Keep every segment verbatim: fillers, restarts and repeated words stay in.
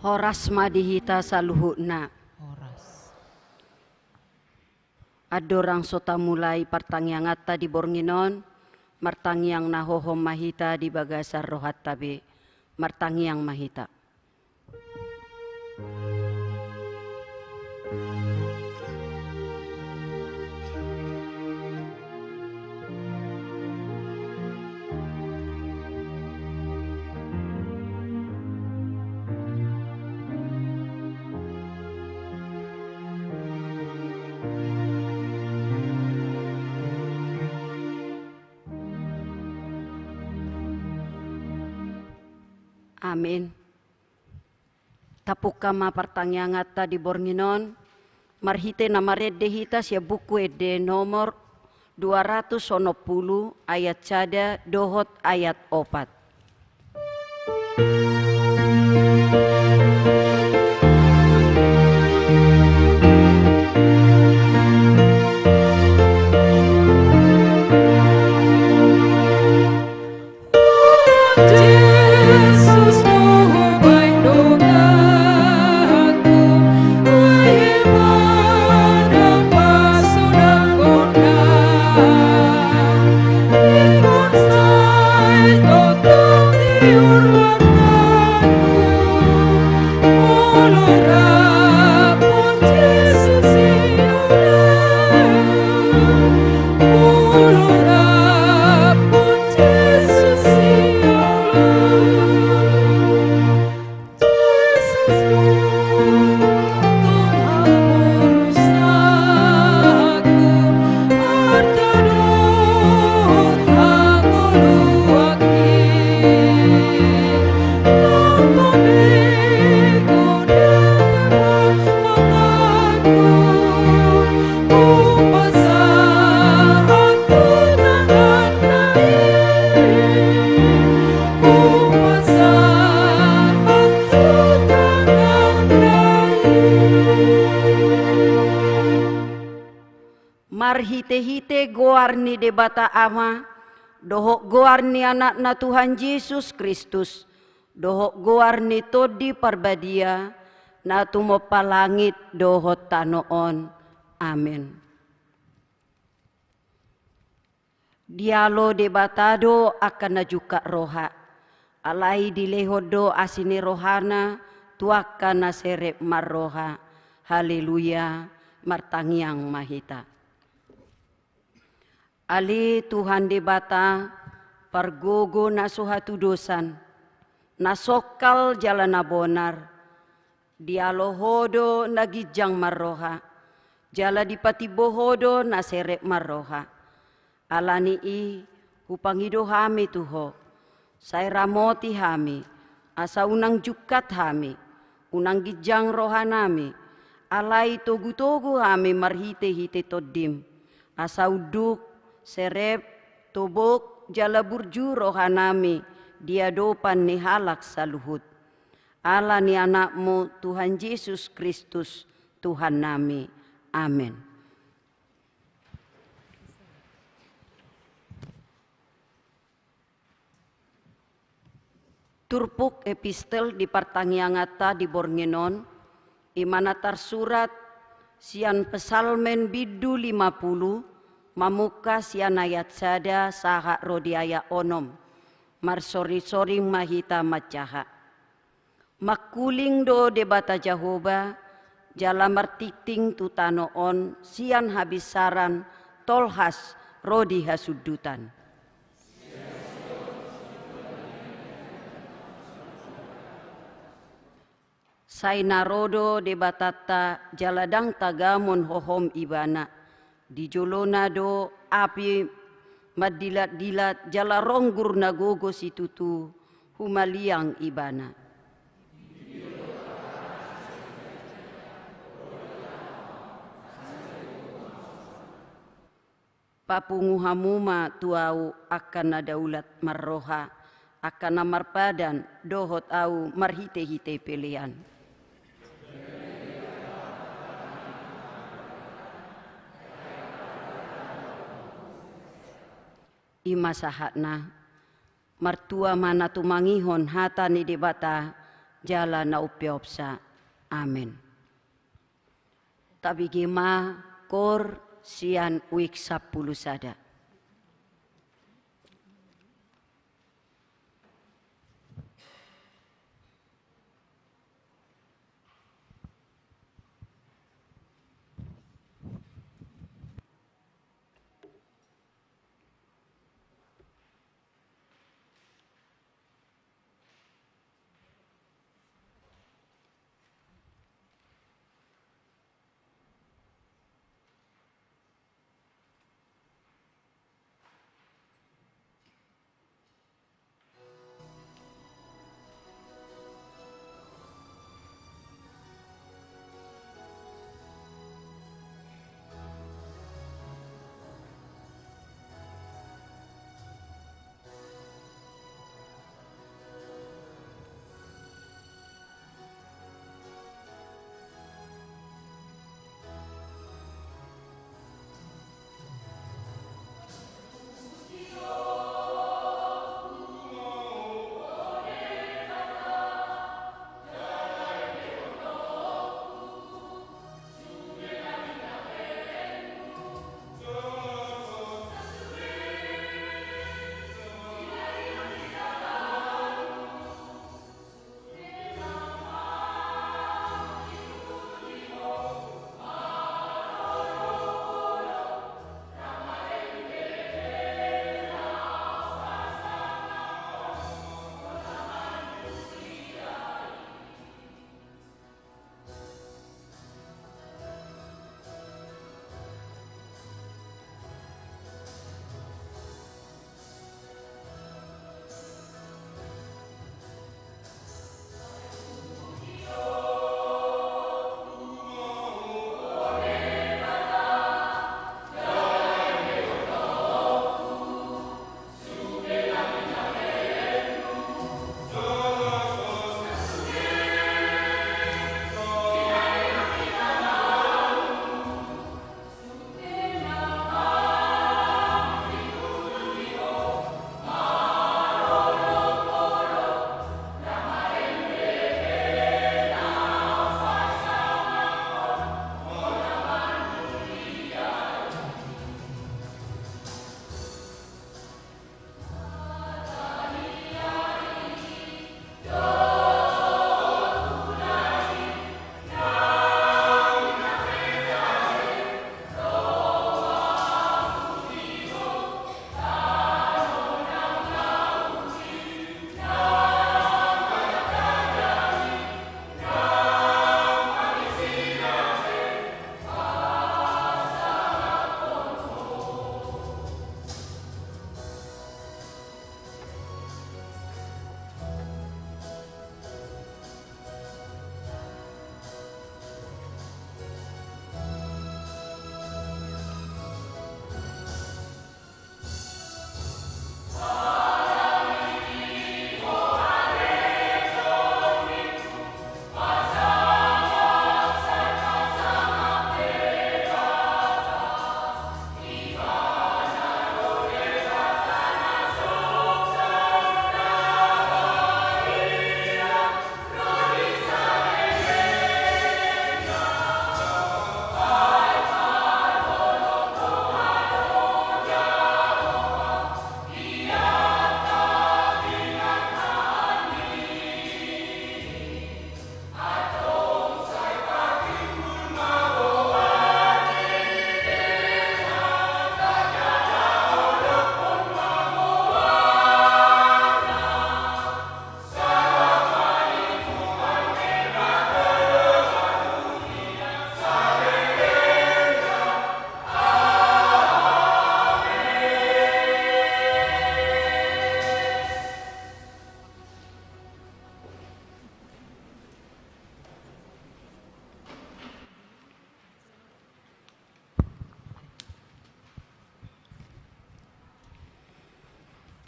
Horas ma di hita saluhutna. Horas. Andorang so tamulai partangianganta di borngin on, martangiang na hohom ma hita di bagasan rohanta be. Martangiang ma hita. Amin. Tapungka ma partangianganta di borngin on, marhite na marende hita sian Buku Ende nomor dua ratus onom pulu, ayat sada dohot ayat opat. Marhitehite goar ni Debata Ama, dohot goar ni Anakna Tuhan Jesus Kristus, dohot goar ni Tondi Parbadia, na tumompa langit dohot tano on. Amen. Dialo Debata do angka na jungkat roha, alai dilehon do asi ni rohana tu angka na serep marroha. Haleluya, martangiang ma hita. Ale Tuhan Debata, pargogo na so hatudosan, na songkal jala na bonar, dialo Ho do na ginjang marroha, jala dipatimbo Ho do na serep marroha. Ala ni i, hupangido hami tu Ho, sai ramoti hami, asa unang jungkat hami, unang ginjang rohanami, alai togutogu hami marhitehite Tondim, asa unduk, serep, tobok, jala burju rohanami di adopan ni halak saluhut. Ala ni Anakmu, Tuhan Jesus Kristus, Tuhannami. Amen. Turpuk epistel di partangianganta di borngin on, i ma na tarsurat sian Psalmen bindu lima pulu, mamungka sian ayat sada sahat ro di ayat onom. Marsoringsoring ma hita manjaha. Mangkuling do Debata Jahowa, jala martingting tu tano on sian habinsaran tolhas ro di hasundutan. Sai na ro do Debatanta, jala ndang tagamon hohom Ibana. Di jolona do api mandilatdilat, jala ronggur na gogo situtu humaliang Ibana. Papungu hamu ma tu ahu angka na daulat marroha, angka na marpadan dohot ahu marhitehite pelean. I ma sahatna. Martua ma na tumangihon hata ni Debata jala na umpeopsa. Amen. Tabege ma koor sian wijk sampulu sada.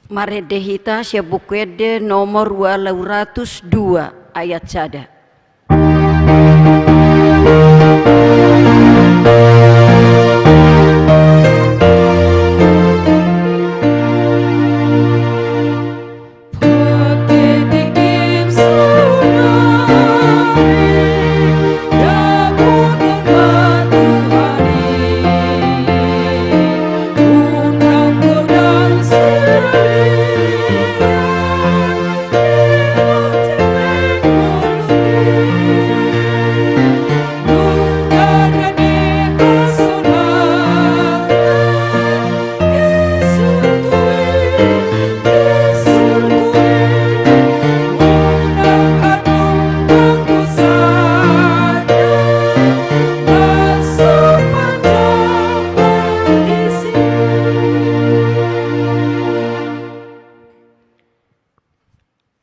Marende hita sian Buku Ende nomor ualu ratus dua ayat sada.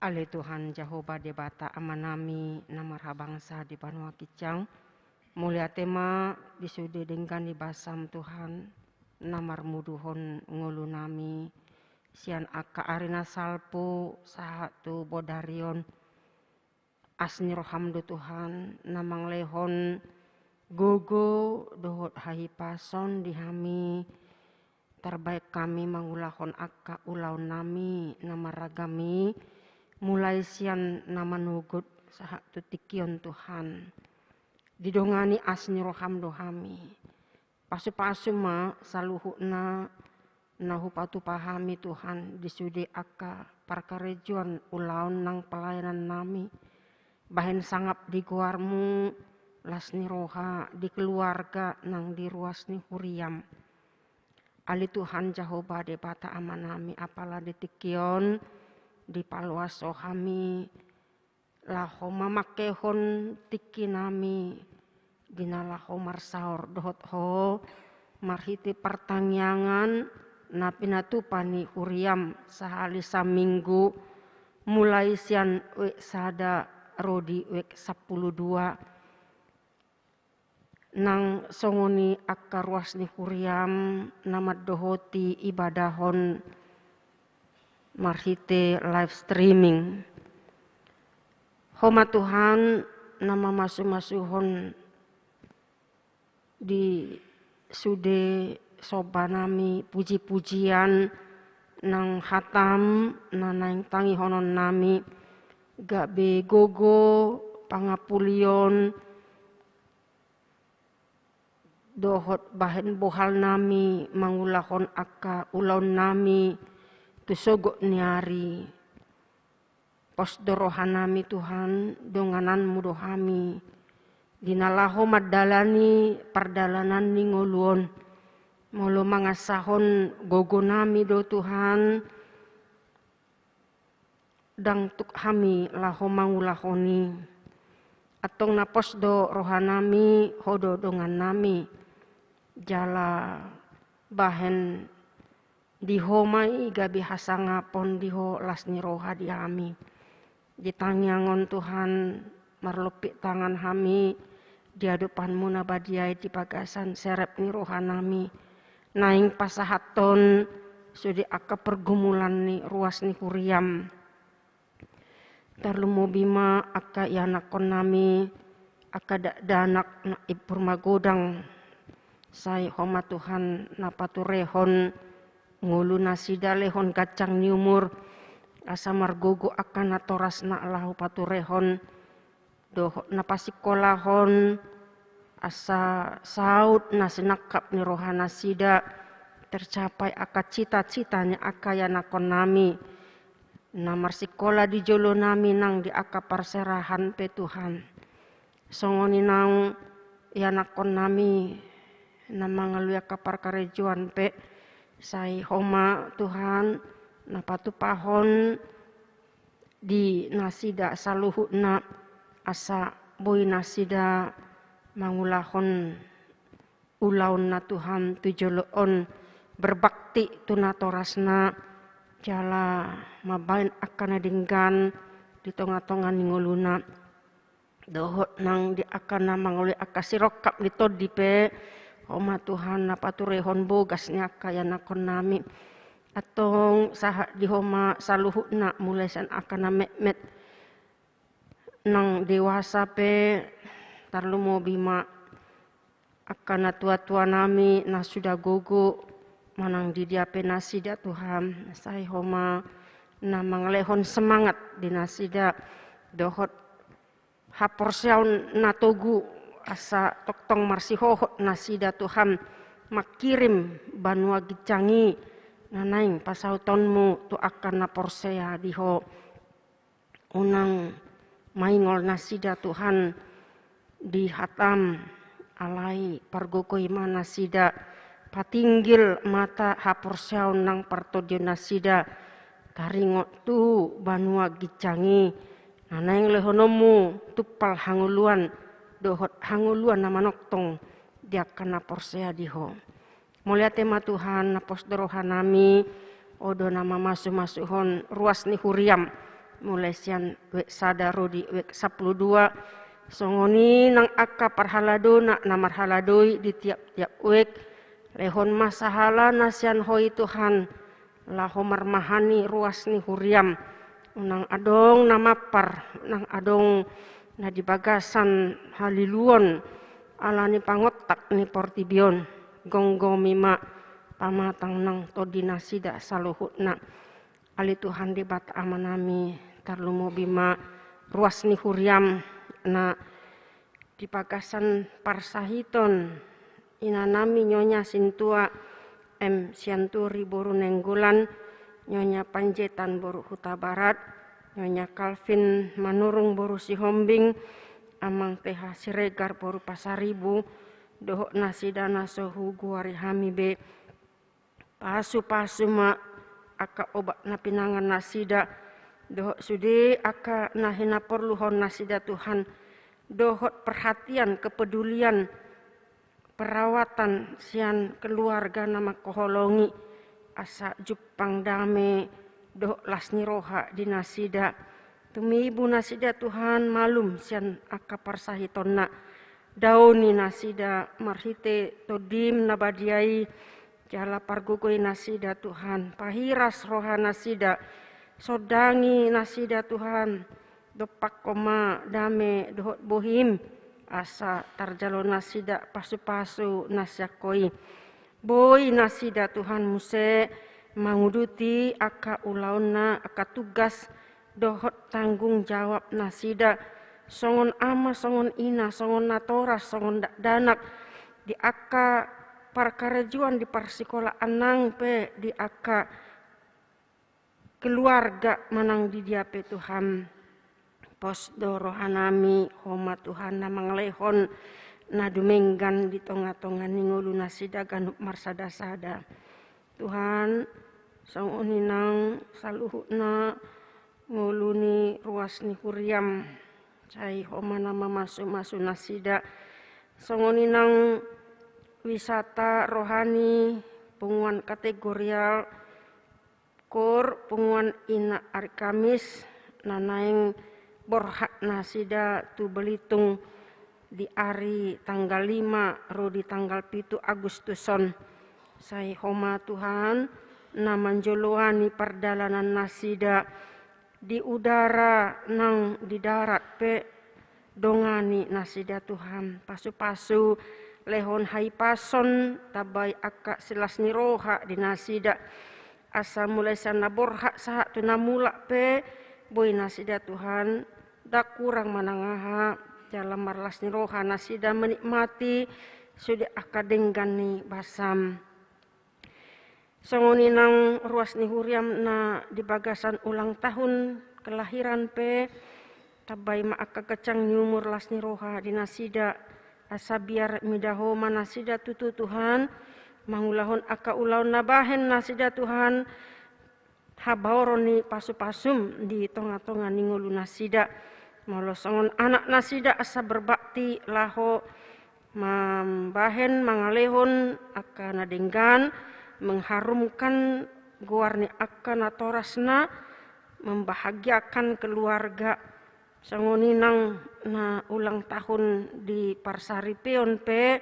Ale Tuhan Jahowa Debata Amanami na marhabangsa di banua ginjang, mauliate ma di sude denggan ni basaM Tuhan, na marmuduhon ngolunami sian angka ari na salpu sahat tu bodari on. Asi ni rohaM do Tuhan na mangalehon gogo dohot hahipason di hami, tarbaen hami mangulahon angka ulaonnami na marragam i, mulai sian na manogot sahat tu tingki on Tuhan. Didongani asi ni rohaM do hami. Pasupasu ma saluhutna na hupatupa hami Tuhan di sude angka parkarejoan, ulaon nang pelayanannami. Bahen sangap di goarMu, las ni roha di keluarga nang di ruas ni huriaM. Ale Tuhan Jahowa Debata Amanami, apala di tingki on dipaloas Ho hami laho mamangkehon tingkinami di na laho marsaor dohot Ho marhite partangiangan na pinatupa ni huriaM sahali saminggu, mulai sian wijk sada ro di wijk sampulu dua. Nang songon i angka ruas ni huriaM na mandohoti ibadahon marhite live streaming. Ho ma Tuhan na mamasumasuhon di sude sombanami, pujipujian nang hataM na naeng tangihononnami, gabe gogo, pangapulion, dohot bahen bohalnami mangulahon angka ulaonnami tu sogot ni ari. Pos do rohanami Tuhan, dongananMu do hami di na laho mandalani pardalanan ni ngolu on. Molo mangasahon gogonami do Tuhan, ndang tuk hami laho mangulahon i. Antong na pos do rohanami, Ho do dongannami. Jala bahen di Ho ma i gabe hasangapon, di Ho las ni roha di hami. Di tangiang on Tuhan, marlompit tangan hami di adopanMu na badia i di bagasan serep ni rohanami. Naeng pasahathon sude angka pergumulan ni ruas ni huriaM. Tarlumobi ma angka ianakkonnami, angka dakdanak na impur magodang. Sai Ho ma Tuhan na paturehon ngolu nasida, lehon ganjang ni umur, asa margogo angka natorasna laho paturehon dohot na pasingkolahon, asa saut na sinangkap ni rohanasida, tercapai angka cita-cita ni angka ianakkonnami na marsingkola di jolonami nang di angka parserahan pe Tuhan. Songon i nang ianakkonnami na mangalului angka parkarejoan pe, sai Ho ma Tuhan na patupahon di nasida saluhutna, asa boi nasida mangulahon ulaonna Tuhan tu jolo on, berbakti tu natorasna, jala mambahen angka na denggan di tonga-tonga ni ngoluna. Dohot nang di angka na mangoloi angka sirongkap ni tondi pe, Ho ma Tuhan na paturehon bogas ni angka ianakkonnami. Antong sahat di Ho ma saluhutna, mulai sian angka na metmet nang dewasa pe, tarlumobi ma angka natuatua nami na sudah gogo manang di dia pe nasida Tuhan, sai Ho ma na mangalehon semangat di nasida dohot haporseaon na togu, asa tongtong marsihohot nasida Tuhan mangkirim banua ginjang i na naeng pasautonmu tu angka na porsea di Ho. Unang maingol nasida Tuhan di hatam, alai pargogoi ma nasida, patinggil mata haporseaon nang partondion nasida, taringot tu banua ginjang i na naeng lehononmu tumpal hangoluan dohot hangoluan na manongtong di angka na porsea di Ho. Mauliate ma Tuhan, na pos do roha nami, Ho do na mamasumasuhon ruas ni huriam, mulai sian wijk sada ro di wijk sampulu dua, songon i nang angka parhaladona na marhaladoi di tiaptiap wijk, lehon ma sahalana sian Ho i Tuhan, laho marmahani ruas ni huriam. Unang adong na mampar, unang adong na di bagasan haliluon, ala ni pangontak ni portibi on, gomgomi ma pamatang nang tondi nasida saluhutna. Ale Tuhan Debata Ama nami, tarlumobi ma ruas ni huriam na di bagasan parsahiton ina nami Nyonya Sintua M Sianturi boru Nainggolan, Nyonya Panjaitan boru Hutabarat, Nyonya Calvin Manurung boru Sihombing, Amang T H Siregar boru Pasaribu, dohot nasida na so hugoari hami be. Pasupasu ma angka obat na pinangan nasida, dohot sude angka na hinaporluhon nasida Tuhan, dohot perhatian, kepedulian, perawatan sian keluarga na mangkaholongi, asa jumpang dame dohot las ni roha di nasida. Tumibu nasida Tuhan malum sian angka parsahitonna. Daoni nasida marhite Tondim na badia i, jala pargogoi nasida Tuhan, pahiras roha nasida, sondangi nasida Tuhan, dompakkon ma dame dohot bohim, asa tarjalo nasida pasupasu na sian Ho i. Boi nasida Tuhan muse manguduti angka ulaonna, angka tugas dohot tanggung jawab nasida, songon ama, songon ina, songon natoras, songon dakdanak, di angka parkarejoan, di parsikolaan nang pe, di angka keluarga manang di dia pe Tuhan. Pos do roha nami, Ho ma Tuhan na mangalehon na dumenggan di tongatonga ni ngolu nasida ganup marsadasada. Tuhan, songon i nang saluhutna ngolu ni ruas ni huriam, sai Ho ma na mamasumasu nasida. Songon i nang wisata rohani, punguan kategorial, KUR, punguan ina ari Kamis, na naeng borhat nasida tu Belitung di ari tanggal lima ro di tanggal pitu Agustus on. Sai Ho ma Tuhan na manjoloani pardalanan nasida di udara nang di darat pe. Dongani nasida Tuhan, pasupasu, lehon hahipason, tambai angka silas ni roha di nasida, asa mulai sian na borhat sahat tu na mulak pe, boi nasida Tuhan, ndang kurang manang aha, jala marlas ni roha nasida menikmati sude angka denggan ni basam. Songon i nang ruas ni huriam na di bagasan ulang tahun kelahiran pe, tambai ma angka ganjang ni umur, las ni roha di nasida, asa biar mida Ho ma nasida tutu Tuhan, mangulahon angka ulaon na bahen nasida Tuhan, habaoron ni pasupasum di tongatonga ni ngolu nasida. Molo songon anak nasida asa berbakti laho mambahen, mangalehon angka na denggan, mengharumkan goar ni angka natorasna, membahagiakan keluarga. Songon i nang na ulang tahun di parsaripeon pe,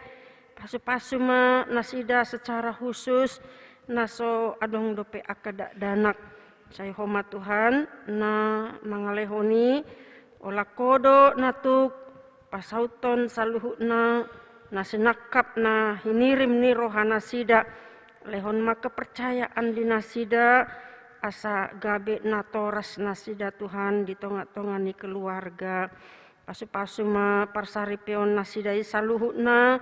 pasupasu ma nasida secara khusus na so adong dope angka dakdanak. Sai Ho ma Tuhan na mangalehon i, olat Ho do na tuk pasauthon saluhutna na sinangkap na hinirim ni rohanasida. Lehon ma kepercayaan di nasida, asa gabe natoras nasida Tuhan di tongatonga ni keluarga. Pasupasu ma parsaripeon nasida i saluhutna,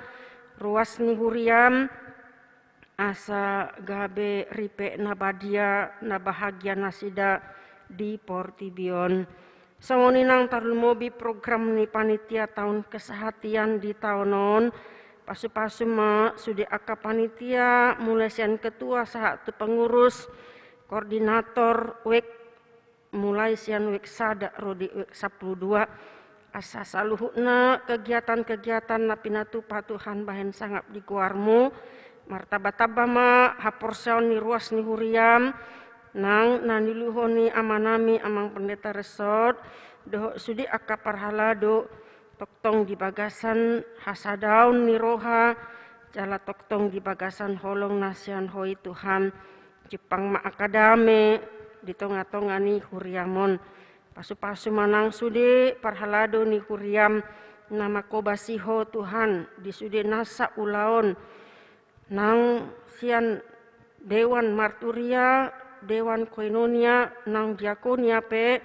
ruas ni huriam, asa gabe ripe na badia na bahagia nasida di portibi on. Songon i nang tarlumobi program ni panitia taon kesehatian di taon on. Pasupasu ma sude angka panitia, mulai sian ketua sahat tu pengurus, koordinator, wek mulai sian wek sada ro di wek sampulu dua. Asa saluhutna kegiatan-kegiatan na pinatupa Tuhan bahen sangap di goarmu, martambatamba ma haporseaon ni ruas ni huriam, nang na niluluhon ni amanami Amang Pendeta Resort, dohot sude angka parhalado, tongtong di bagasan hasadaon ni roha, jala tongtong di bagasan holong na sian Ho i Tuhan. Jumpang ma angka dame di tongatonga ni huriam on. Pasupasu ma nang sude parhalado ni huriam na mangkobasi Ho Tuhan di sude nasa ulaon, nang sian dewan marturia, dewan koinonia, nang diakonia pe,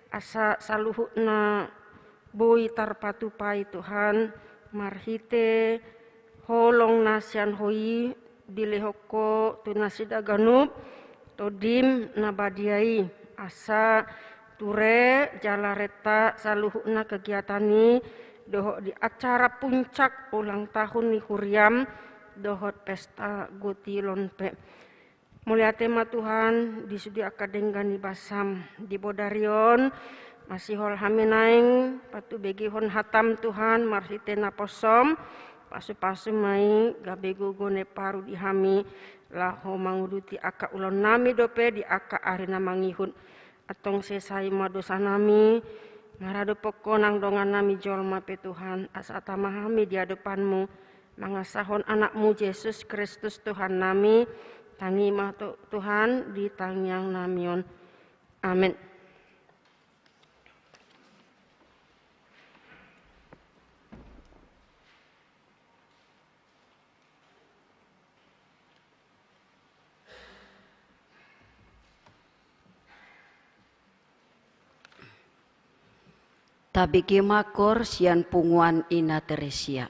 asa saluhutna boi tarpatupa i Tuhan, marhite holong na sian Ho i dilehon Ho tu nasida ganup Tondim na badia i, asa ture jala renta saluhutna kegiatan i, dohot di acara puncak ulang tahun ni huriam, dohot pesta gotilon pe. Mauliate ma Tuhan, di sude angka denggan ni basam di bodari on, masihol hami naeng patubegehon hatam Tuhan, marhite naposom, pasupasu ma i gabe gogo na imparu di hami, laho manguduti angka ulaonnami dope di angka ari na mangihut. Antong sesa i ma dosanami, maradophon Ho nang dongannami jolma pe Tuhan, asa tama hami di adopanmu, mangasahon Anakmu Jesus Kristus Tuhannami. Tangi ma Tu-, Tuhan di tangiangnami on. Amen. Tabege ma koor sian punguan Ina Teresia.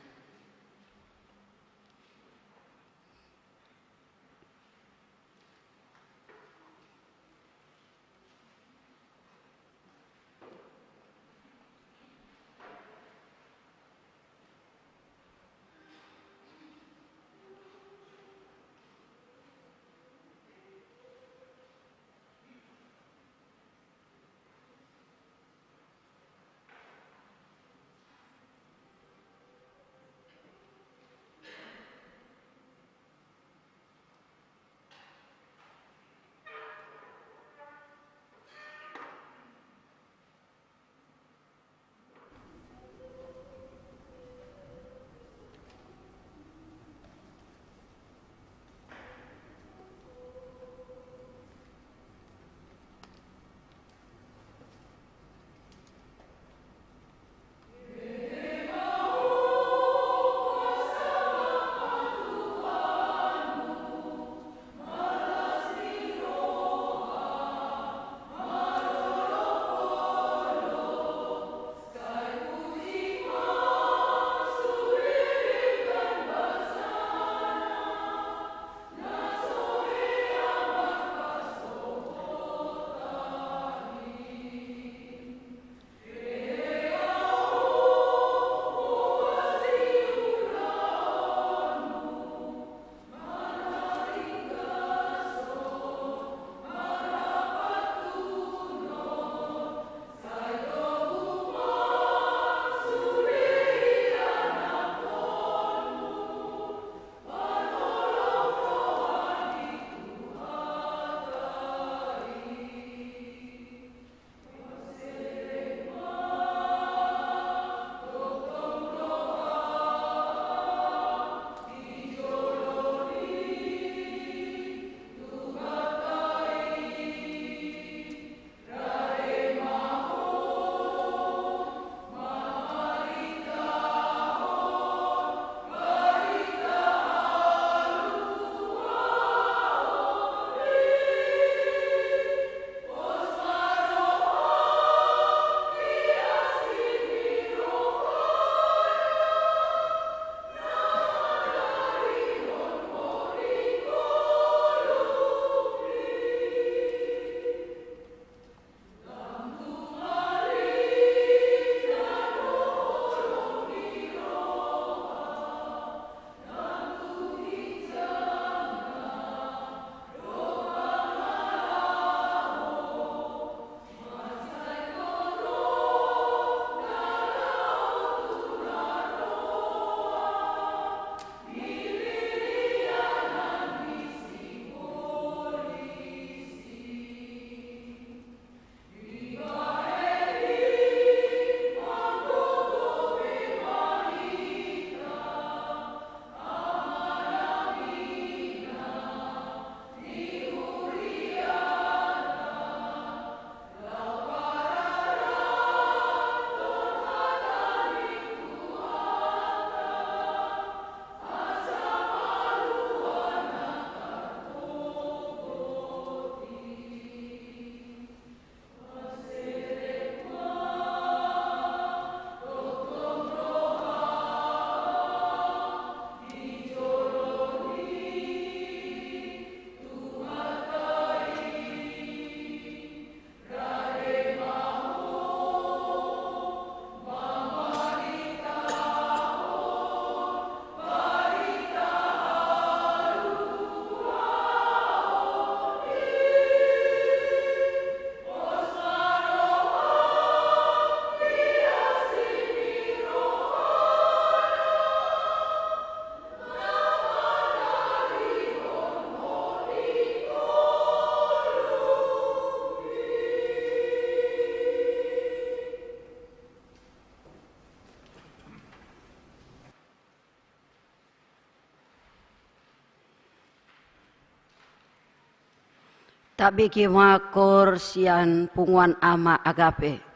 Tabege ma koor sian punguan Ama Agape.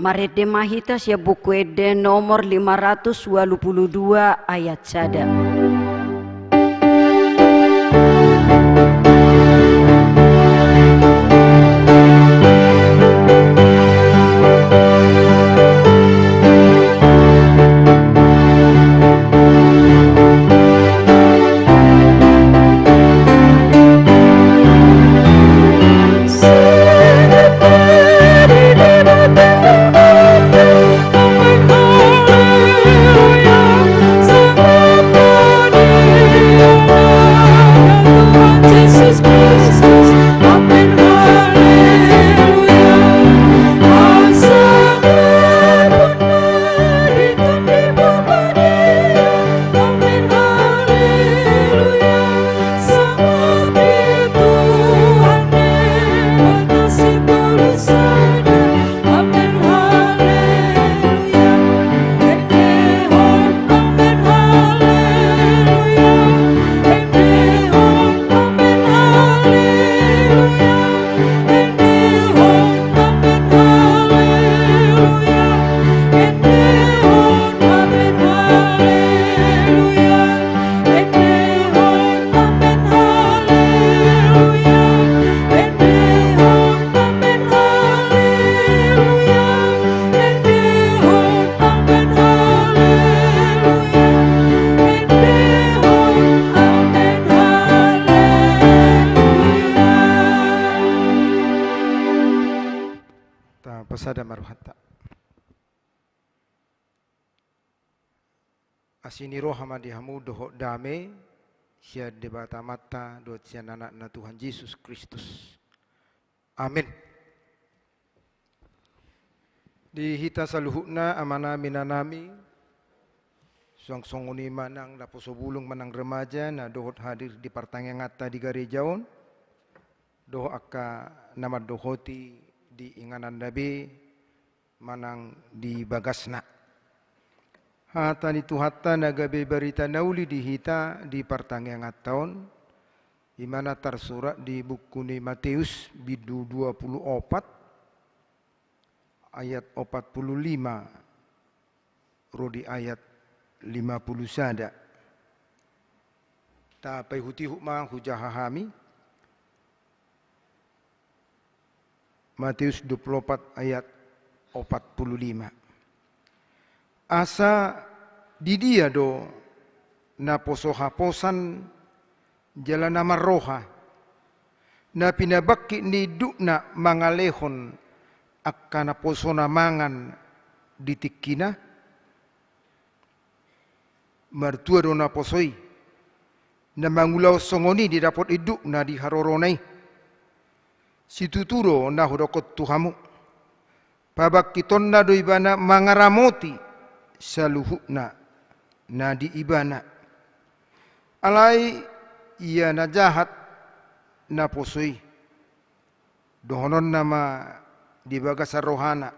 Marende ma hita sian Buku Ende nomor lima ratus ualu pulu dua, ayat sada. Pasada ma rohanta. Asi ni roha ma di hamu dohot dame sian Debata Amanta dohot sian Anakna Tuhan Jesus Kristus. Amin. Di hita saluhutna, amanami, inanami, suang songon i manang naposo bulung manang remaja na dohot hadir di partangianganta di gareja on, dohot angka na mandohoti di ingananna be manang di bagasna. Hata ni Tuhanta na gabe barita na uli di hita di partangianganta on, i ma na tarsurat di buku ni Mateus, bindu dua pulu opat, ayat opat pulu lima ro di ayat lima pulu sada. Tapaihutihut ma hujaha hami. Mateus dua pulu opat ayat opat pulu lima. Asa di dia do naposo haposan jala na marroha, na pinabangkit ni indukna mangalehon angka naposona mangan di tingkina? Martua do naposo i, na mangulahon songon i didapot indukna di harorona i. Situtu do na hudok tu hamu, pabangkitonna do ibana mangaramoti saluhutna na di ibana. Alai ia na jahat naposo i, dohononna ma di bagasan rohana,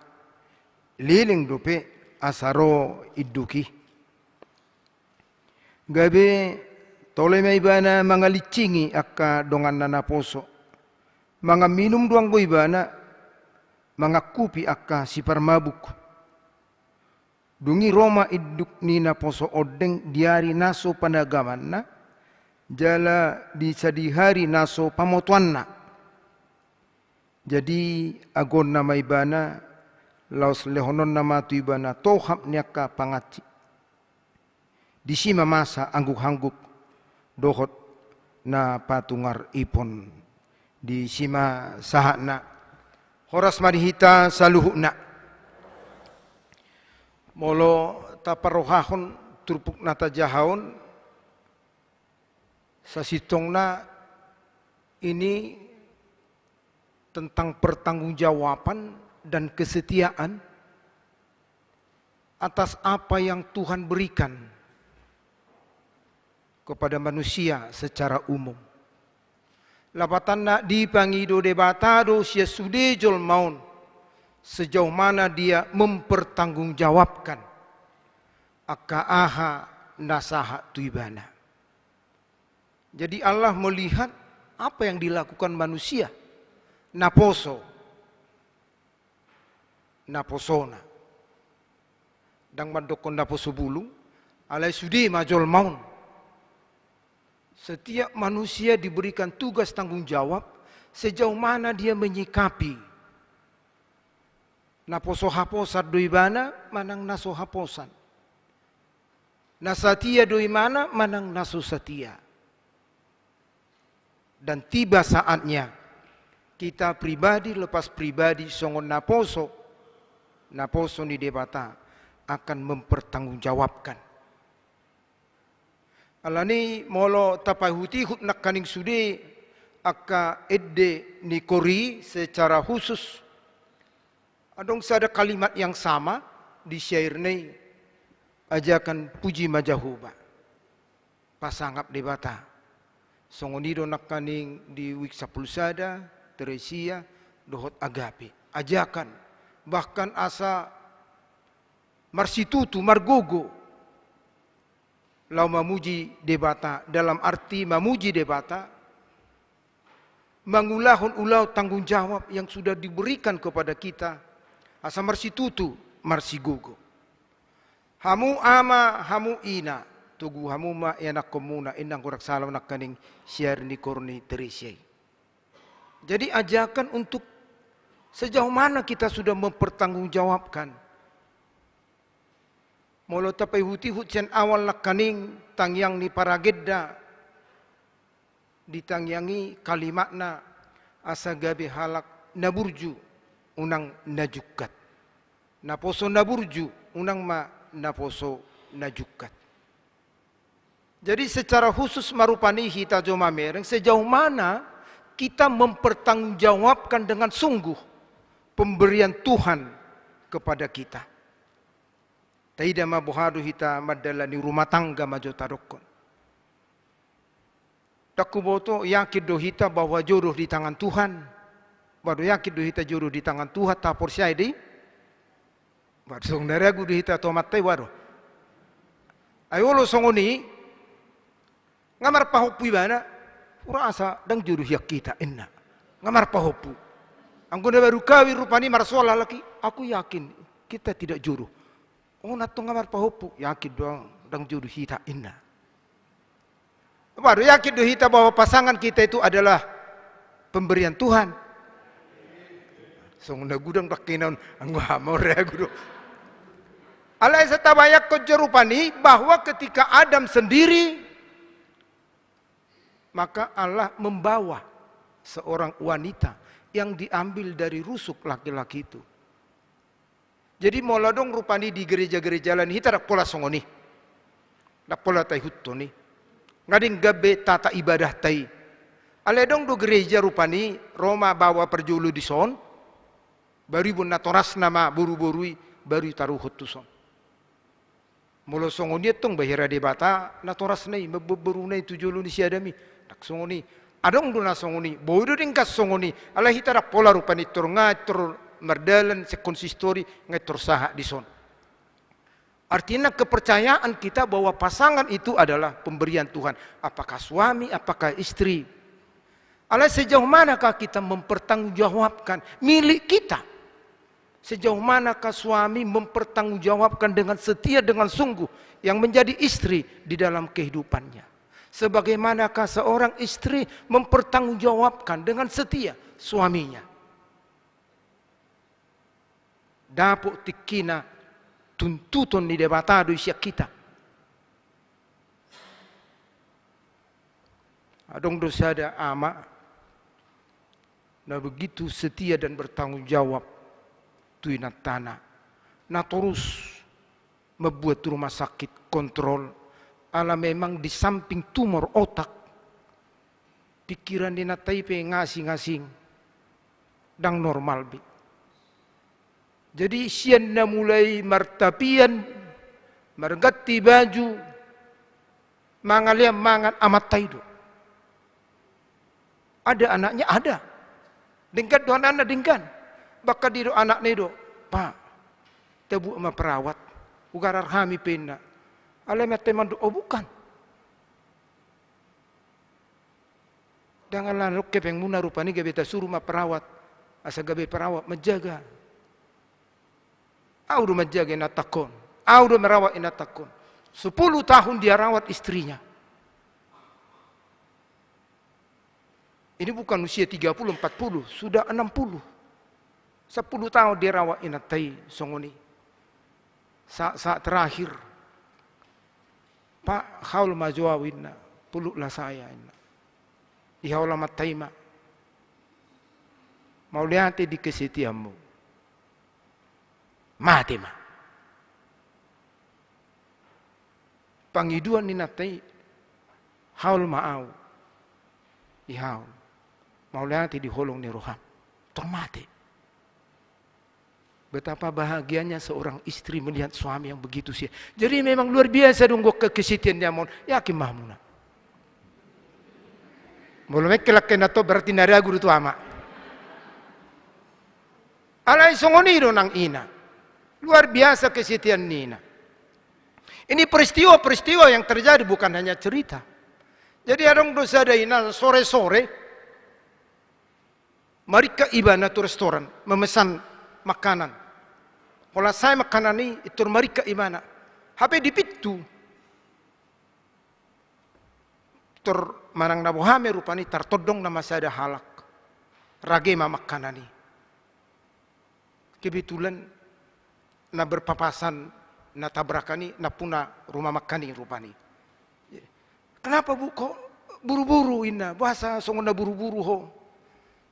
leleng dope asa ro induk i. Gabe tole ma ibana mangalincingi angka donganna naposo. Mangan minum do anggo ibana, mangangkupi angka siparmabuk. Dung i ro ma induk ni naposo ondeng di ari na so panagamanna, jala di sadihari na so pamotoanna. Jadi agoonna ma ibana, laos lehononna ma tu ibana tohap ni angka pangansi. Disi ma masa anggukhangguk dohot na patungar ipon. Disi ma sahatna. Horas ma di hita saluhutna. Molo taparrohahon turpuk na tajaha on, sasintongna ini tentang pertanggungjawaban dan kesetiaan atas apa yang Tuhan berikan kepada manusia secara umum. Lapatanna, dipangido Debata do sian sude jolma on sejauh mana dia mempertanggungjawabkan angka aha na sahat tu ibana. Jadi Allah melihat apa yang dilakukan manusia. Naposo, naposona. Ndang mandokkon naposo bulung, alai sude ma jolma on. Setiap manusia diberikan tugas tanggung jawab sejauh mana dia menyikapi. Naposo haposan do ibana manang na so haposan. Na satia do ibana manang na so satia. Dan tiba saatnya kita pribadi lepas pribadi songon naposo, naposo ni Debata akan mempertanggungjawabkan. Alani molo tapaihutihut nangkaning sude angka ende ni kori secara khusus, adong sada kalimat yang sama di syairna i, ajakan puji ma Jahowa, pasangap Debata. Songon i do nangkaning di wijk sampulu sada, teresia, dohot agape. Ajakan, bahkan asa marsitutu, margogo. Laho mamuji Debata, dalam arti mamuji Debata, mangulahon ulaon tanggung jawab yang sudah diberikan kepada kita, asa marsitutu, marsigogo. Hamu ama, hamu ina, togu hamu ma ianakkonmuna, inna anggo rang sala nangkaning syair ni kori ni Teresia i. Jadi ajakan untuk sejauh mana kita sudah mempertanggungjawabkan. Molo tapaihutihut sian awal nangkaning tangiang ni paragenda, di tangiang i kalimatna asa gabe halak na burju, unang na jungkat. Naposo na burju, unang ma naposo na jungkat. Jadi secara khusus ma rupani hita jolma mamereng, sejauh mana kita mempertanggungjawabkan dengan sungguh pemberian Tuhan kepada kita. Taida ma boha do hita mandalani rumah tangga ma jo tadokkon. Ndang huboto, yakin do hita bahwa jodoh di tangan Tuhan? Ba do yakin do hita jodoh di tangan Tuhan, taporseai do i? Ba do songon na ragu do hita tu Amanta i, ba do. Ai olo songon i, nga marpahompu ibana, hurasa ndang jodoh hian hita, inna. Nga marpahompu. Anggo na baru kawin rupani marsoal halak i, aku yakin kita tidak jodoh. Oh, na tong nga marpahompu, yakin do ndang jodoh hita, inna. Ba do yakin do hita bahwa pasangan kita itu adalah pemberian Tuhan? Songon na godang dangkinan, anggo hamu ragu do. Alai sai tabayangkon jo rupani bahwa ketika Adam sendiri, maka Allah membawa seorang wanita yang diambil dari rusuk laki-laki itu. Jadi molo adong rupani di gereja-gereja lain, hita ndang pola songon i. Ndang pola taihuthon i. Nga denggan be tata ibadahta i. Alai adong do gereja rupani, ro ma baoa parjolo dison, baru iboan natorasna ma boru-boru i, baru itaruhon tuson. Molo songon i antong, ba hira Debata natorasna i, mamboan boruna i tu jolo ni si Adam i? Ndang songon i. Adong do na songon i, boi do denggan songon i. Alai hita ndang pola rupani, tor nga tor mardalan sian konsistori, nga tor sahat dison. Artinya kepercayaan kita bahwa pasangan itu adalah pemberian Tuhan. Apakah suami, apakah istri. Alai sejauh manakah kita mempertanggungjawabkan milik kita? Sejauh manakah suami mempertanggungjawabkan dengan setia, dengan sungguh yang menjadi istri di dalam kehidupannya? Sebagaimanakah seorang istri mempertanggungjawabkan dengan setia suaminya? Dapot tingkina tuntuton ni Debata do i sian hita. Adong do sada ama na begitu setia dan bertanggung jawab tu inantana. Na torus mambuat rumah sakit kontrol, ala memang di samping tumor otak, pikiran ni inanta i pe ngasing-ngasing, ndang normal be. Jadi sian na mulai martapian, marganti baju, mangalean mangan, amanta i do. Ada anaknya? Ada. Denggan do anakna? Denggan. Bahkan didok anakna i do, "Pak, tabuat ma perawat, hugarar hami pe," inna. Alai amanta i mandok, "Oh, bukan. Ndang ala adong hepengmuna rupani gabe tasuru ma perawat, asa gabe perawat manjaga. Au do manjaga inantangkon. Au do merawat inantangkon." Sepuluh tahun dia rawat istrinya. Ini bukan usia tiga puluh, empat puluh, sudah enam puluh. Sepuluh tahun dia rawat inanta i songon i. Sa-, saat terakhir, "Pak, haol ma jo au," inna, "peluklah saya," inna. Dihaol amanta i ma. "Mauliate di kesetiaanmu." Mate ma. Pangidoan ni inanta i, "Haol ma au." Dihaol. "Mauliate di holong ni roham." Tor mate. Betapa bahagianya seorang istri melihat suami yang begitu setia. Jadi memang luar biasa do angka kesetiaan ni ama on. Yakin ma hamuna? Molo mengkelak kena to, berarti na ragu do tu ama. Alai songon i do nang ina. Luar biasa kesetiaan ni ina. Ini peristiwa-peristiwa yang terjadi, bukan hanya cerita. Jadi adong do sada ina, sore-sore maringkat ibana tu restoran, memesan makanan. Holan sae makanan i, tor maringkat ibana. Hape di pintu, tor manang na boha ma i rupani, tartondong nama sada halak. Rage ma makanan i. Kebetulan na berpapasan, na tabrakan i, nampuna rumah makan i rupani. "Kenapa, Bu, kok buru-buru?" inna. "Boasa songon na buru-buru ho?"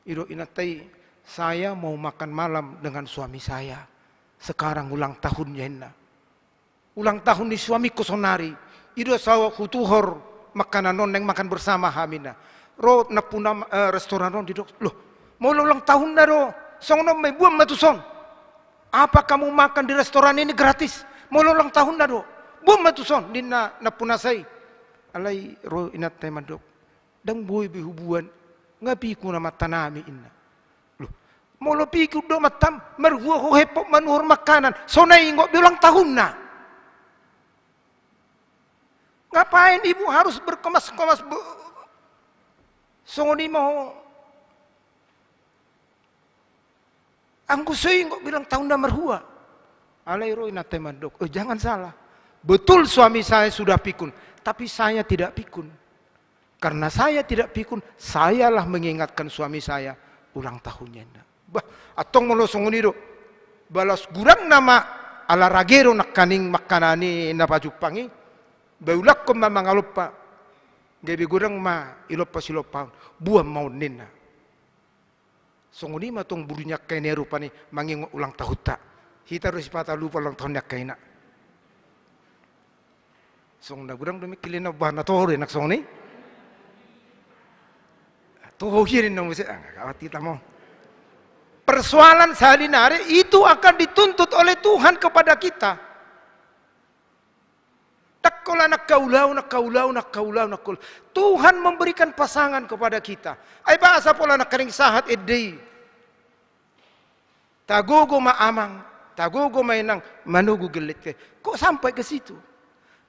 Didok inanta i, "Saya mau makan malam dengan suami saya. Sekarang ulang tahunnya," ninna. "Ulang tahun ni suamingku sonari. I do sahat hutuhor makanan on, naeng makan bersama hami," ninna. Ro nampuna, eh, restoran on, didok, "Loh, molo ulang tahunna do songon on ma i, boan ma tuson. Apa kamu makan di restoran ini gratis? Molo ulang tahunna do, boan ma tuson," ninna nampunasa i. Alai ro inanta i mandok, "Ndang boi be huboan, nga pikun amantanami," ninna. "Loh, molo pikun do amantam, marhua ho hempok manuhor makanan, songon na ingot be ulang tahunna. Ngapain ibu harus berkemas-kemas be-, songon i ma ho? Anggo so ingot be ulang tahunna, marhua." Alai ro inanta i mandok, "Oh, jangan salah. Betul suami saya sudah pikun, tapi saya tidak pikun. Karena saya tidak pikun, sayalah mengingatkan suami saya ulang tahunnya," ninna. Bah, antong molo songon i do, balas gurangna ma, ala rage do nangkaning makanan i na pajumpang i, "Ba ulakkon ma mangalompa, gabe godang ma i lompa silompaon, boan ma on," ninna. Songon i ma tong boru ni angka i na rupani mangingot ulang tahunta. Hita do sipata lupa ulang tahun ni angka ina. Songon na godang do mengkilena bah na toho do enak songon i. Toho hian na muse, ah, gawat hita mo. Persoalan sehari-hari itu akan dituntut oleh Tuhan kepada kita. Ndang holan angka ulaon, angka ulaon, angka ulaon, angka ulaon. Tuhan memberikan pasangan kepada kita. Ai boasa pola nangkaning sahat ende i? Tagogo ma amang, tagogo ma inang, manogu gellengte. Kok sampai ke situ?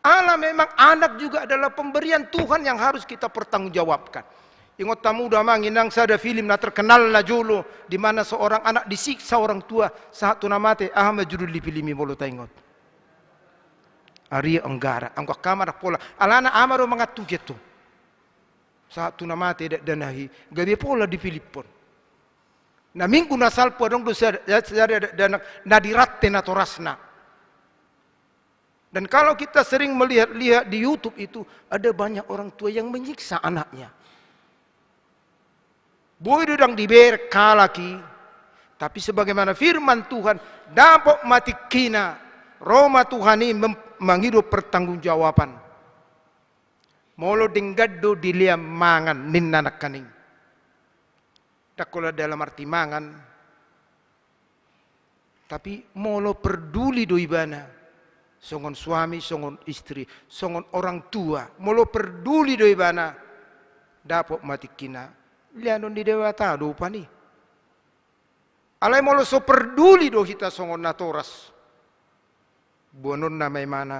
Ala memang anak juga adalah pemberian Tuhan yang harus kita pertanggungjawabkan. Ingot hamu do amang inang sada film na terkenal na jolo, di mana seorang anak disiksa orang tua sahat tu na mate, aha ma judul ni film i molo taingot? Aria Anggara. Anggo angka ama ndang pola. Alana ama do mangantuki antong. Sahat tu na mate dakdanak i, gabe pola dipiliphon. Na minggu na salpu adong do sada, sada dakdanak na dirante natorasna. Dan kalau kita sering melihat-lihat di YouTube itu, ada banyak orang tua yang menyiksa anaknya. Boi do ndang dibereng halak i, tapi sebagaimana firman Tuhan, dapot ma tingkina, ro ma Tuhan i mem-, mangido pertanggungjawaban. Molo denggan do dilehon mangan ninna nangkaning. Ndang holan dalam arti mangan, tapi molo perduli do ibana, songon suami, songon istri, songon orang tua, molo perduli do ibana, dapot ma tingkina, lehonon ni Debata do upa i. Alai molo so perduli do hita songon natoras, boanonna ma imana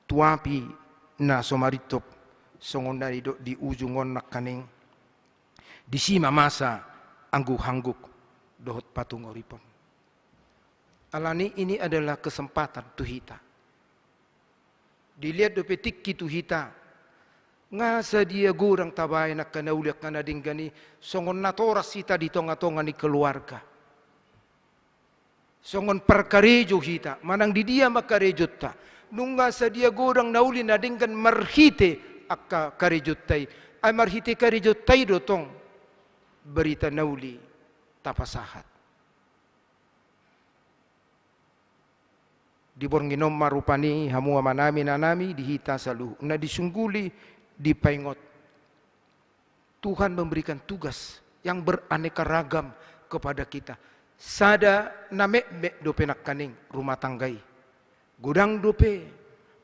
tu api na so marintop, songon na nidok di ujung on nangkaning. Disi ma masa angguk-angguk dohot patungoropon. Alani ini adalah kesempatan tu hita. Dilehon dope tingki tu hita. Nga sadia godang tabaen angka na uli, angka na denggan i, songon natoras hita di tonga-tonga ni keluarga. Songon parkarejo hita, manang di dia ma karejonta. Nunga sadia godang na uli na denggan marhite angka karejonta i. Ai marhite karejonta i do tong barita na uli tapasahat. Di borngin on ma rupani hamu amanami, inanami, di hita saluhutna disungguli, dipaingot. Tuhan memberikan tugas yang beraneka ragam kepada kita. Sada na metmet dope nangkaning rumah tangga i. Godang dope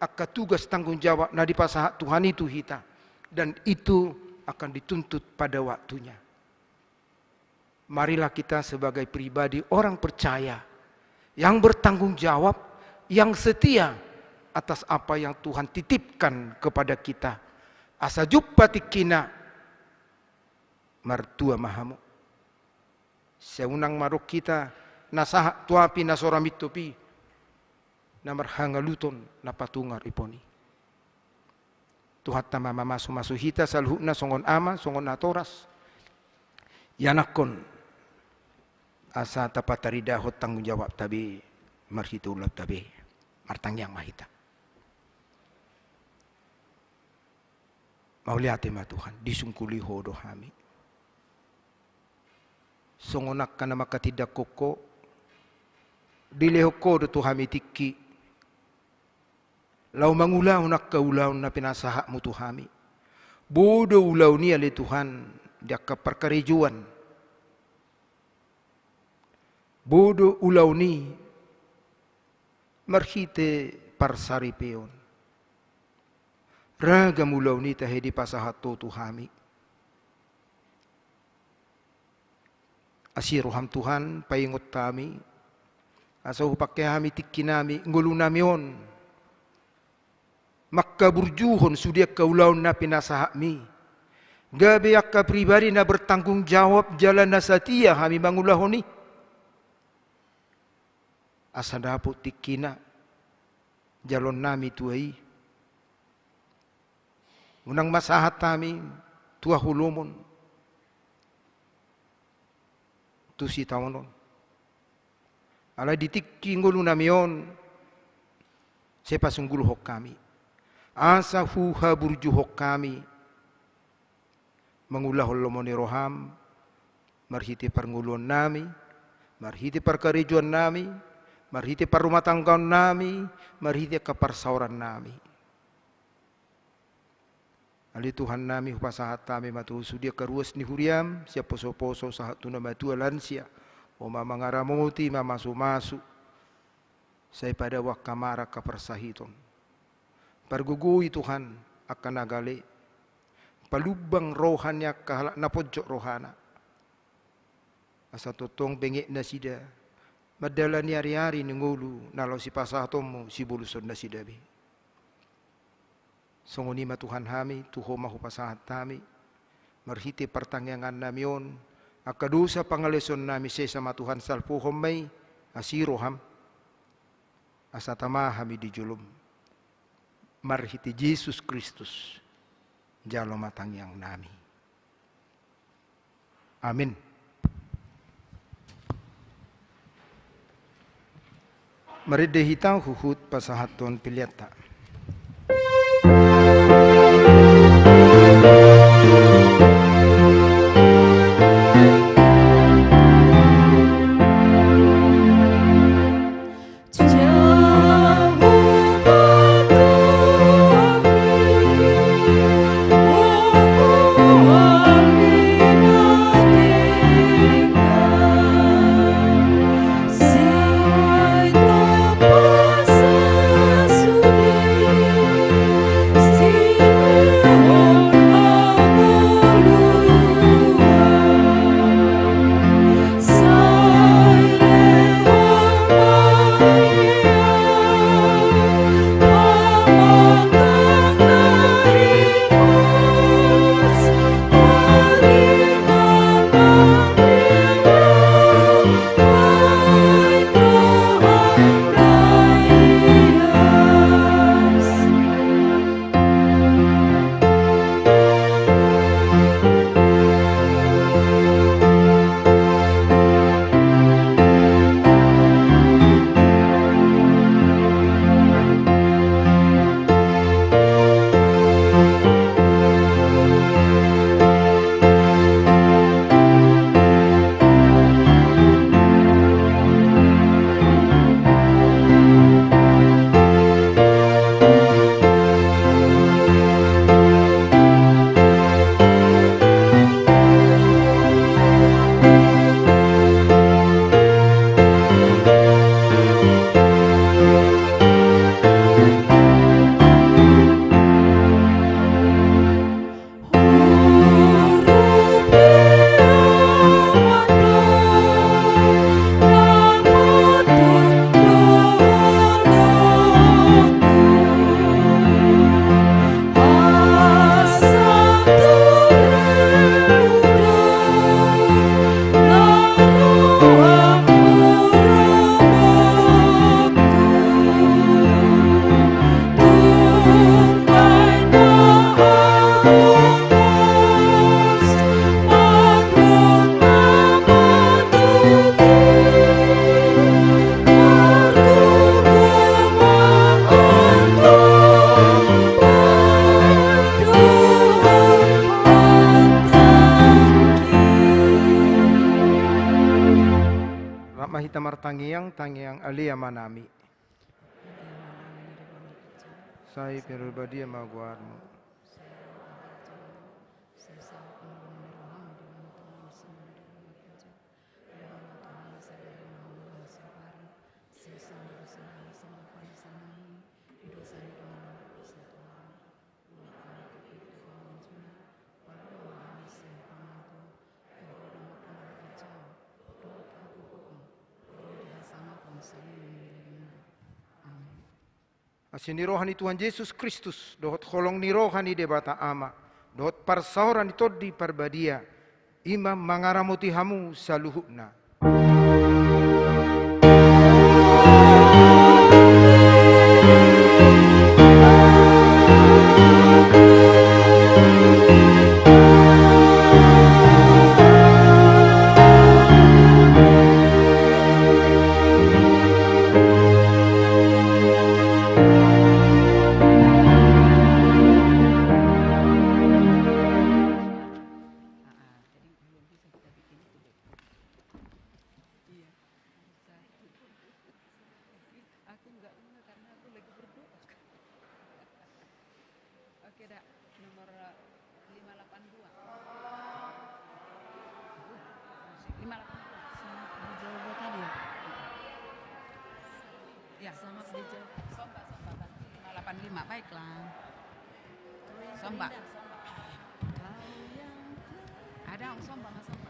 angka tugas tanggung jawab na dipasahat Tuhan i tu hita. Dan itu akan dituntut pada waktunya. Marilah kita sebagai pribadi orang percaya yang bertanggung jawab, yang setia atas apa yang Tuhan titipkan kepada kita. Asa jumpa tingkina, martua ma hamu. Sai unang ma adong hita na sahat tu api na so ra mintop i, na marhangaluton na patungar ipon i. Tuhanta ma mamasu-masu hita saluhutna songon ama, songon natoras. Ianakhon asa tapataridahon tanggung jawabta be marhite ulaonta be. Martangiang ma hita. Mauliate ma Tuhan, disungkuli Ho do hami. Songon angka na manghatindanghon Ho, dilehon Ho do tu hami tingki laho mangulahon angka ulaon na pinasahatMu tu hami. Boi do ulaon i ale Tuhan di angka parkarejoan. Boi do ulaon i marhite parsaripeon. Ragam ulaon i tahe dipasahat Ho tu hami. Asi rohaM Tuhan, paingot hami, asa hupangke hami tingkinami, ngolunami on, manghaburjuhon sude angka ulaon na pinasahatMi, gabe angka pribadi na bertanggung jawab jala na satia hami mangulahon i. Asa dapot tingkina jaloonnami tua i. Unang ma sahat hami tu haholomon, tu sitaonon. Alai di tingki ngolunami on, sai pasunggulhon hami, asa huhaburjuhon hami mangulahon lomo ni rohaM, marhite parngoluonnami, marhite parkarejoannami, marhite parrumatanggaonnami, marhite angka parsaorannami. Ale Tuhannami, hupasahat hami ma tu Ho sude angka ruas ni huriaM, sian posoposo sahat tu na matua, lansia. Ho ma mangaramoti, mamasumasu, sai padao angka mara, angka parsahiton. Pargogoi Tuhan angka na gale, palumbang roha ni angka halak na ponjot rohana, asa tongtong benget nasida mandalani ariari ni ngolu na laho sipasahatonMu, sibolushon nasida be. Songon i ma Tuhan hami, tu Ho ma hupasahat hami, marhite partangiangannami on, angka dosa pangalaosionnami sesa ma Tuhan, salpuhon ma i, asi rohaM, asa tama hami di joloM. Marhite Jesus Kristus, jalo ma tangiangnami. Amin. Marende hita huhut pasahathon peleanta. Martangiang, tangiang ale Amanami. Sai pinarbadia ma goarmu. Asi ni roha ni Tuhan Jesus Kristus, dohot holong ni roha ni Debata Ama, dohot parsaoran ni Tondi Parbadia, i ma mangaramoti hamu saluhutna. Iya. Aku nggak ngeh karena aku lagi berdoa. Oke, dah. Nomor, eh, lima delapan dua. Lima delapan dua. Sama di Jawa tadi ya? Ya. Sama di Jawa. Somba, somba, Bang. Lima delapan lima, baiklah. Somba. Ada, Om, somba, Mas.